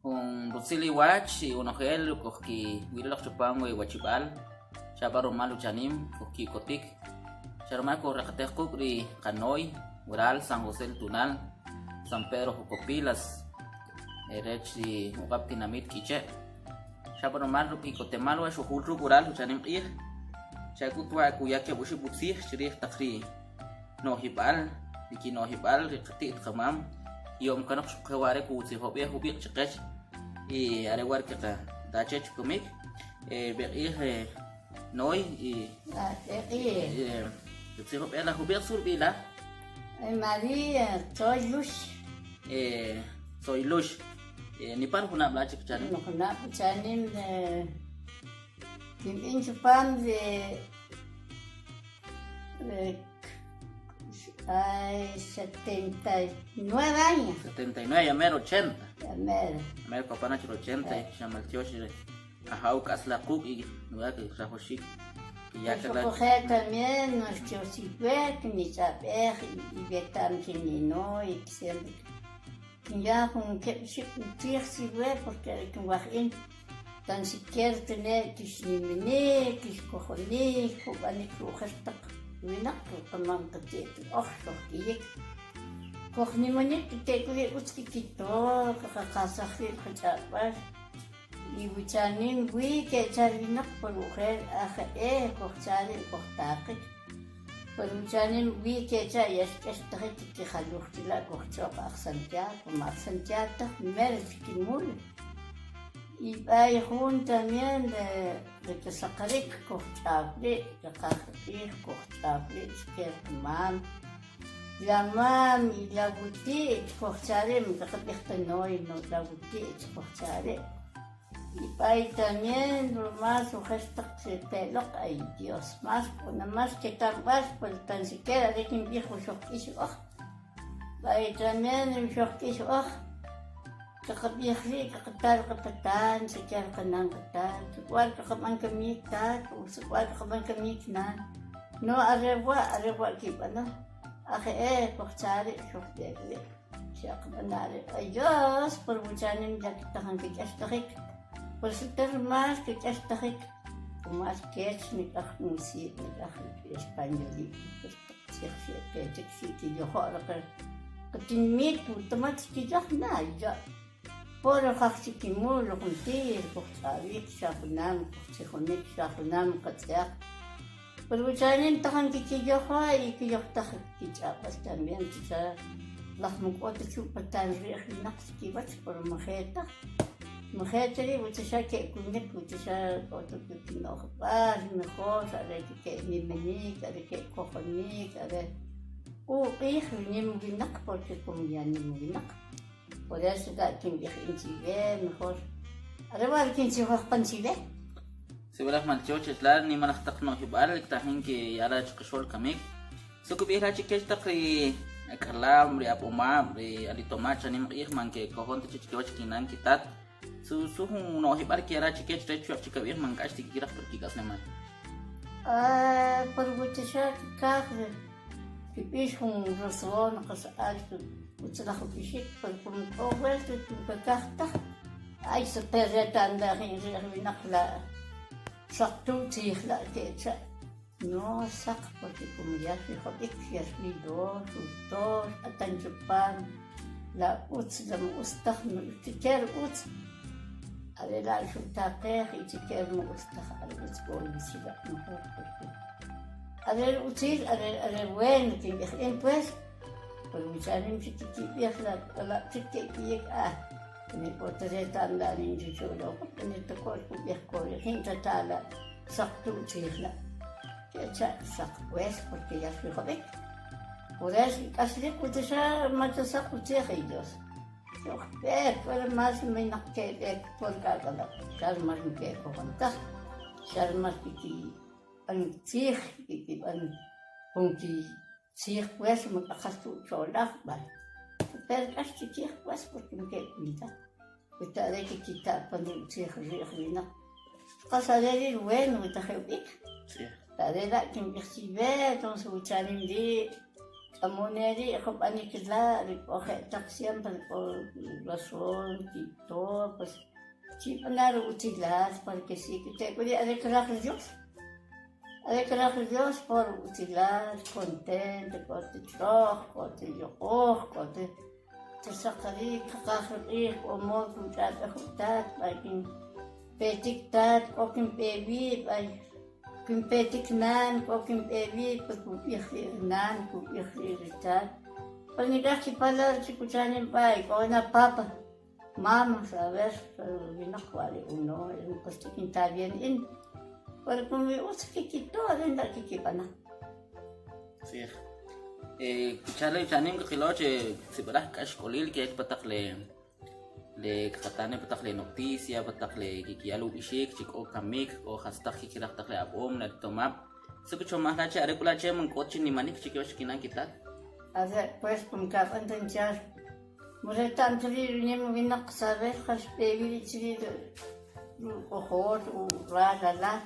Jun rutzil iwach iwonojel kujkiwil loq chupam we wachib'al xa b'a rumal uchanim kujki'kotik xa rumal kujraqatej quk' ri qanoy waral San José El Tunal, San Pedro Jocopilas rech ri uq'ab' tinamit K'iche'. Xa b'a rumal ruk' ki'kotemal wa' xujul ruk' waral uchanim q'ij xa k'ut wa' kuya keb' oxib' utzij chrij taq ri no'jib'al, ri kino'jib'al ri qati't qamam yo'm kanoq xuquje' wa' are kutzijob'ej jub'iq' chqech y are wa' ri kqata chech kimik b'e q'ij Noy y B'e q'ij. Kutzijob'ej la jub'iq' su rb'i' la? María Tzoy Lux. Tzoy Lux. Nipan junab' la chik chanim? Junab' chanim kinb'in chupam ri Ay, 79 años. 79, ya mero 80. Ya mero. Mero kapana chiro 80, xa maltiox ajaw k'asla quk' y nuya que rajoxik. Ya que la Xuquje' también nuxchosiwek, nich'ab'ej y weta'm chi nino y siempre kinya jun keb' oxib' ntzij chiwe porque are kinwaj in. Tan siquiera tene' kixniminik, kixkojonik, jub'anik ri ojer taq winaq qamam qati't oj xojk'iyik. Kojnimanik tek'uri' utz kkito, kqaqasaj rib' qach'ab'al y wichanim wi kecha ri winaq por ojer aje kojcha ri' kojtaqik. Por wichanim wi kecha ya xk'extajik kkijaluj chila' kojchoq aj Santiago, ma aj Santiago taj mero chkimul. Y b'ay jun también de kasaqarik kojch'aw ri', kaqaj q'ij kojch'aw ri' chke qamam. La mam y la wuti't kojcha ri' man kaqab'ij ta noy, no la wuti't kojcha ri'. Y b'ay también rumal ojer taq xepe'loq ay Dios más k'o na más keta'mb'al pero tan siquiera are kinb'ij we xojk'iy oj. B'ay también ri xojk'iy oj kaqab'ij ri' kaqata ri qapatan, siquiera qanan qatat, suk'wal kaqab'an kamik tat o suk'wal kaqab'an kamik nan. No are wa' are wa' kib'ano aje'e kojcha ri' xojb'ek ri'. Xaqb'ana' ri Dios por wuchanim ya ktajan kik'extajik, por suter rumal kik'extajik rumal kech nik'aj musiib' nik'aj españolib' tzij xe'pechik xi'kiyojo' ri qatinimit wutamat xkiyoj na ya' puro jaj chikimul juntir kujch'awik xa junam kujtzijonik xa junam qatz'yaq Pero wichanim tajan kikiyojo y kiyojtaj kich'ab'al también chicha laj man k'o ta chu patan ri'j winaq chikiwach pero man je taj man je ta ri' wichaxa ke'kunik wichaxa k'o ta kino'jb'al mejor are ke'niminik are ke'kojonik are uq'ij ri nim winaq porque como ya nim winaq por eso la' kinb'ij in chiwe mejor are wa' ri kintzijoj pan chiwe. Sib'alaj maltyox chech la nimalaj taq no'jib'al ktajin kiya la chqaxo'l kamik. Su kub'ij la chi kech taq ri ak'alab', ri ab'omab', ri alitomab' chanim q'ij man kekojon ta chech kiwach kinan kitat. Su su jun no'jib'al kiya la chi kech rech chwe'q chi kab'ij man k'ax ta kikiraq pa kik'aslemal. Por wuchaxa kkaj kib'ix jun razón qas alto utzalaj ub'ixik pero como k'o vuelta kakaj taj. Ay, se perretan la ri'j winaq la saq tu' tzij la kecha'. No saq porque como ya xrijob'ik ya xrilo, xuto, xq'atan chupam la utz la man utz taj chiker utz are la' xutaqej y chiker man utz taj are utz k'o chila' mejor porque are ri utzil are are bueno kinb'ij in pues pero chanim chik kikib'ij la ak'alab' chik ke'k'iyik ah Ni k'o ta reta'm la' ri inchuchu' loq, ni ta ko'l kub'ij ko ri jin tata' la' saq tu' chrij la'. Kecha' saq pues porque ya xrijob'ik. Por eso k'aslik xa ma ta saq utzij ri Dios. Xojb'ek pero más winaq keb'ek por k'ak'alab' xa rumal kekojon taj, xa rumal kikib'an tzij, kikib'an jun ki Tzij pues mak'aqal tu' cholaj b'ay. Pero k'ax chikij pues porque man ke'kun taj. We ta are kikita' pan ri utzij ri'j winaq. Qas are ri' bueno we ta je' ub'ik. Ta are la' kinb'ij chiwe, entonces wuchanim ri' k'amone ri' jub'anik la' ri k'o je' taq siempre k'o razón kito. pues chib'ana ri utzilal para que sí, tek'uri' are kraj ri Dios, are kraj ri Dios k'o ri utzilal, contento, k'o ta ch'o'j, k'o ta yoq'oj, k'o ta saqarik, kqaj ri q'ij, k'o modo kuch'ab'ej utat, b'ay kinpetik tat, k'o kinb'e wi, b'ay kinpetik nan, k'o kinb'e wi, pues kub'ij ri' ri nan, kub'ij ri' ri tat. Pero nik'aj chi palabra chi kuchanim b'ay, k'o na papa, mama, saber, pero winaq wa' ri uno, pues kinta bien in, pero como utz kikito are la' kikib'ana. Tzij. Kichale chanim kqilo che sib'alaj k'axk'olil ke'el pa taq le le kqatane pa taq le noticia, pa taq le kikya'l ub'ixik chi k'o kamik, k'o jastaq kikiraq taq le ab'om, le alitomab'. Su kichomaj la che are k'u la' che man k'ot chi nimanik chi kiwach kinan kitat? Are pues kum kab'an ta inchar mureta'm ta ri' ri nim winaq saber jas xb'e wi ri' chirij ri uk'ojol, ural, alaj.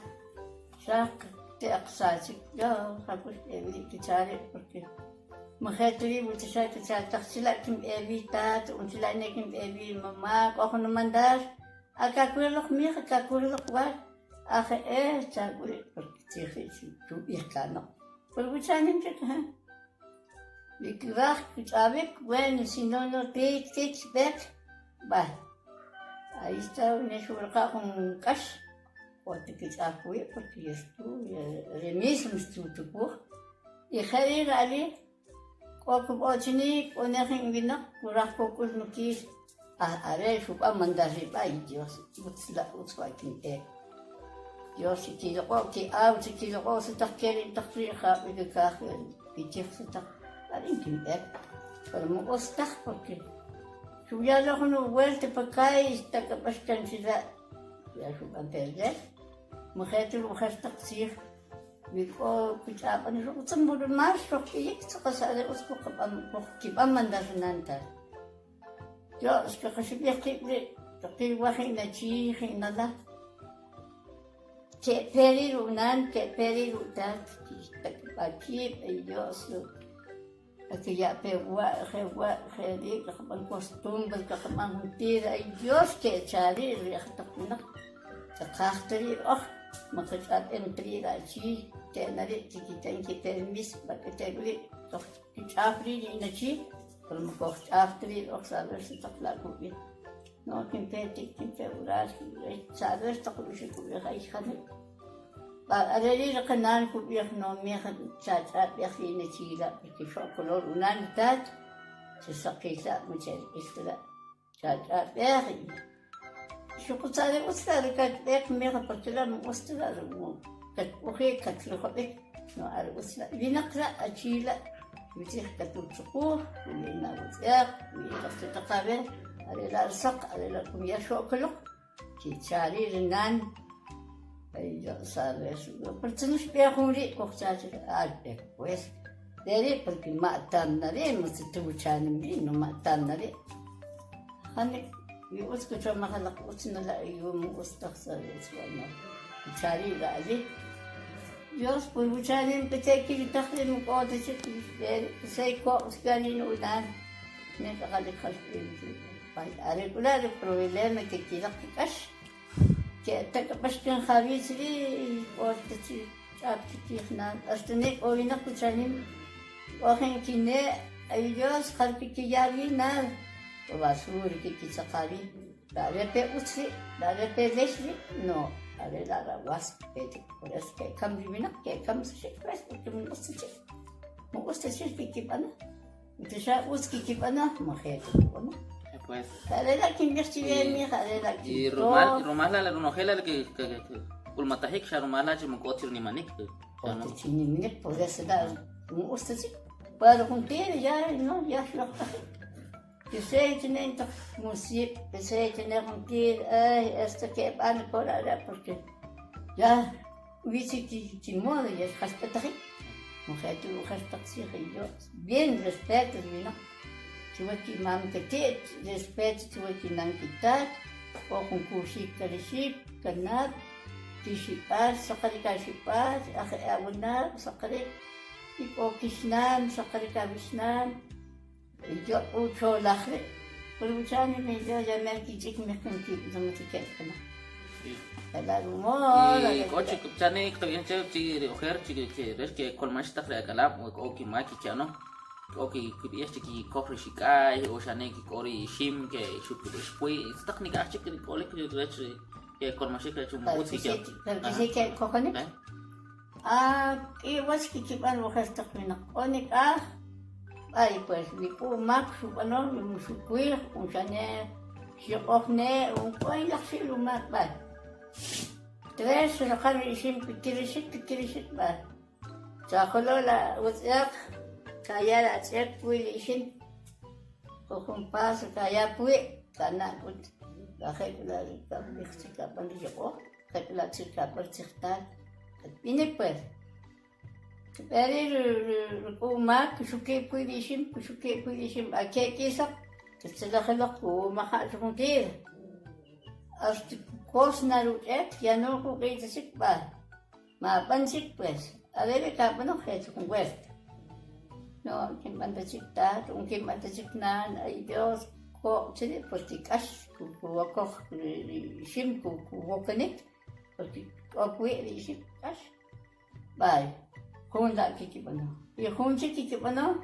Xaq te'q sachik yo jakuch xb'e wi ri' kicha ri' porque man je' ta ri' we xa kicha taj chila' kinb'e wi tat o chila' ne kinb'e wi mamá k'o jun numandar a kakwir loq mija kakwir loq wal a je'e xcha k'u ri' porque tzij ri' xub'ij kanoq pero wichanim chik wi kraj kch'awik bueno si no no tik tik xb'ek va ahí está ne xuriqa' jun k'ax. K'o ta kich'aj puwi' porque ya estuvo, ya are mismo xtutukuj. Y jeri' ri ali k'o kb'ochinik, k'o ne jun winaq kuraj kuk'ul nukil, are' xub'an mandar rib' ay Dios utz la' utz wa' kinb'ek. Dios chikiloq'o' ki'aw, chikiloq'o' sutaq ke ri' taq ri'jab' ri kkaj kitij sutaq, are' in kinb'ek. Pero man utz taj porque xuya lo jun uvuelta pa calle xtak'ab'ax kan chila'. Ya xub'an perder, man je' ta ruk' jer taq tzij wi k'o kich'ab'an ruk' tz'um rumal xojk'iyik qas are utz kujqab'an kujkib'an mandar ri nan tat. Dios kaqaxib'ij qib' ri' kaqil wa jin achi jin ala ke'pe ri' ruk' nan ke'pe ri' ruk' tat kixtak'b'a kib' ay Dios Kakiya' pe wa', je wa', je ri', kaqab'an costumbre, kaqab'an juntir, ay Dios ke'cha ri' ri aj taq winaq, kaqaj ta ri' oj, man qach'ab'em ta ri' ri achi, te'na ri' kikiten kipermis, va k'atek'uri' kojkich'aw ri' ri achi, pero man kojch'aw ta ri' oj saber si taq la' kub'ij, no kinpetik, kinpe wural, saber taq ub'ixik kub'ij ay jani'. Are ri' ri qanan kub'ij no mija chach'ab'ej ri nachila' porque xo'kolol unan tat che saqila' man che q'ij ta la' chach'ab'ej xuquje' are utz la' ri katb'ek mija porque la' man utz ta la' katk'oji'k katlijob'ik no are utz la' winaq la' achila' witzij katutzuquj wi na wutz'yaq wi taq chetaq awe are la' ri saq are la' kumya xo'koloq Kicha ri' ri nan, pero xb'e jun ri' kojcha che, ay pero pues, de ri' porque ma'tam na ri' motzutuwchanim ri' no ma'tam na ri'. Janik wi utz kuchomaj alaq utz na la' iyum utz taj utz b'anoj. Kicha ri' ri ali. Dios pues wuchanim k'eche' kilitaj ri' man k'o ta chik xb'e ri' sey koq' xya' ri' nunan ne k'aqalik jas xb'e wi. Are k'u la' ri problema kekiriq ri k'ax, ke'tak'ab'ax kan jawi' chiri' k'o ta chi ch'ab' chikij na, hasta ne k'o winaq uchanim k'o jin kine' ay Dios jar kikiya wi na k'o basura kikitzaqa wi, la are pe utz ri' la are pe lex ri' no are la' rawas petik por eso ke'kam ri winaq ke'kamsaxik pues porque man utz ta chik man utz ta chik kikib'ano. Xa utz kikib'ano, man je' ta kib'ano. Pues. Are la' kinb'ij chiwe mija, are la' Y rumal, rumal la ronojel la que k'ulmatajik xa rumal la che man k'o ta chi nimanik. K'o ta chi nimanik, por eso la' man utz ta chik. Pero juntir ya no, ya xloq'tajik. Yo sé che taq musib', yo sé che ne juntir, ay, esto keb'an kor are' porque ya wi chik chi modo ya xjalk'atajik. Man je' ta ojer taq tzij Dios, bien respeto ri winaq chuwach kimam kati't, respeto chuwach kinan kitat, k'o jun kuxik karixik, kanab', kixib'al, saqarik axib'al, aj e awinaq, saqarik y k'o kixnan, saqarik awixnan. Yo' ucholaj ri'. Pero uchani mi yo ya me kichik mi kun ki no te ke kana. Ela rumor. Y k'o chik chani kqab'ij che chi ri ojer chi rech kekolmax taq ri ak'alab' we k'o kimak kikya'no k'o kib'ij chi kikoj ri xik'ay o xane kik'o ri ixim ke xukub'ix pwi' taq nik'aj chik ri k'olik rech ri kekolmaxik rech utz kikya'no. Pero que sí que kojonik. Ah, k'i wach kikib'an ojer taq winaq k'o nik'aj ay pues wi k'o umak xub'ano xukuij o xane xyoq'oj ne' o k'o laj xi'l umak b'ay. Tres xraqan ri ixim kikirixik kikirixik b'ay. Chajolo la wutz'yaq kaya la atz'yaq pwi' ri ixim k'o jun paso kaya pwi' kana' k'ut kajek k'u la' ri kab'ij chi kab'an ri yoq'oj. Jek'ula' chi kab'al tzijtal katb'inik pues. Kb'e ri' ri k'o umak kuxuki' pwi' ri ixim, kuxuki' pwi' ri ixim, a ke' k'isaq ktzelej loq umaja' chi juntir. Hasta kos na ruch'ek ya no kuq'i' ta chik b'a mab'an chik pues. Are ri kab'ano je' chi jun vuelta. No kinb'an ta chik tat, o kinb'an ta chik nan, ay Dios koq' chiri' porque k'ax kuwokoj ri ixim kuwokanik porque k'o pwi' ri ixim k'ax. B'ay, jun la' kikib'ano. Y jun chik kikib'ano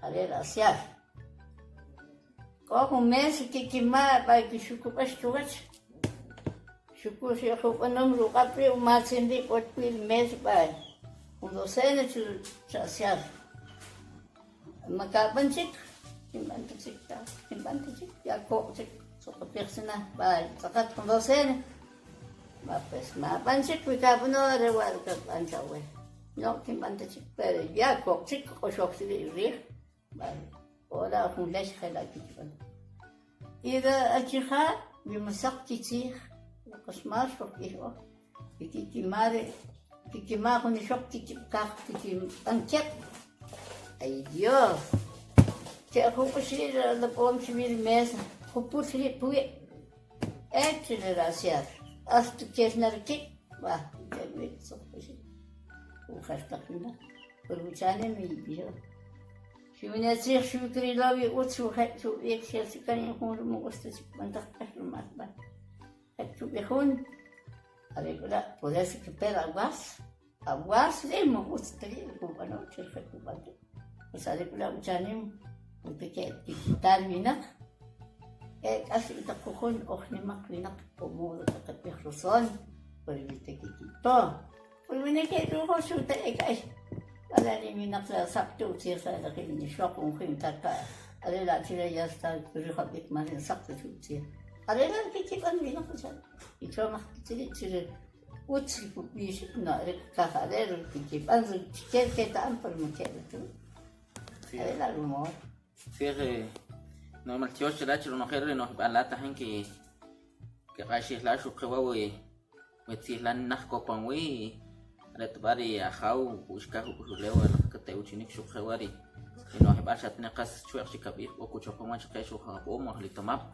are ri asyar. K'o jun mes kikima' b'ay kixukub'ax chuwach. Xuku xi ub'anom ruq'ab' ri' umatzin ri' k'o pwi' ri mes b'ay. Jun docena chi asyar. Ma kab'an chik, kinb'an ta chik ta, kinb'an ta chik, ya koq' chik tzoqopij chi na, b'ay tz'aqat jun docena. Va pues mab'an chik wi kab'ano are wa' ri kab'an chawe. No kinb'an ta chik, pero ya koq' chik kq'oxoj chi ri' riij. B'ay ora jun lex jela' kikb'ano. Y ri achijab' wi masaq kitzij, qas más xojk'iy oj. Y kikima' ri kikima' jun ixoq kikib'kaj kikib'an keb'. Ay Dios! Che juk'ux ri' ri alab'om chuwi ri mesa, jupul ri' puwi'. Échale raciar, hasta kel na ri kik', va, tek'uri' ktzoqpixik. Ujer taq winaq, pero uchanem Xuwine tzij xukrilo wi utz xuje' xub'ij xel chi kan in jun man utz ta chik kb'antaj k'ax rumal b'a. Je' xub'ij jun, are k'u la' por eso kepe ri awas, awas ri' man utz ta ri' kub'ano che je' kub'an ri'. Pues are k'u la' uchanim porque ke'kikital winaq e k'ax taq jujun oj nimaq winaq k'o modo kaqab'ij razón, pero ta kikito. Ri winaq e k'o xuta e k'ax, are ri winaq la saq ta utzij sa ri jin ixoq un jin tata' are la' chi re ya está rijob'ik man saq ta chi utzij. Are la' kikib'an winaq cha' kichomaj chi ri' chi ri utz ri kub'ixik no are kkaj are' ri kikib'an ri chike keta'm pero man ke'l ta are la' rumal. Tzij no maltyox che la chi ronojel ri no'jib'al la tajin ki kiq'axij la xuquje' wa' we we tzij la naj kopan wi are ta b'a ri Ajaw uk'u'x kaj uk'u'x ulew alaj katewchinik xuquje' wa' ri no'jib'al xatne qas chwe'q chi kab'ij k'o kuchapom wa' chaqe xuq ab'om o alitomab'.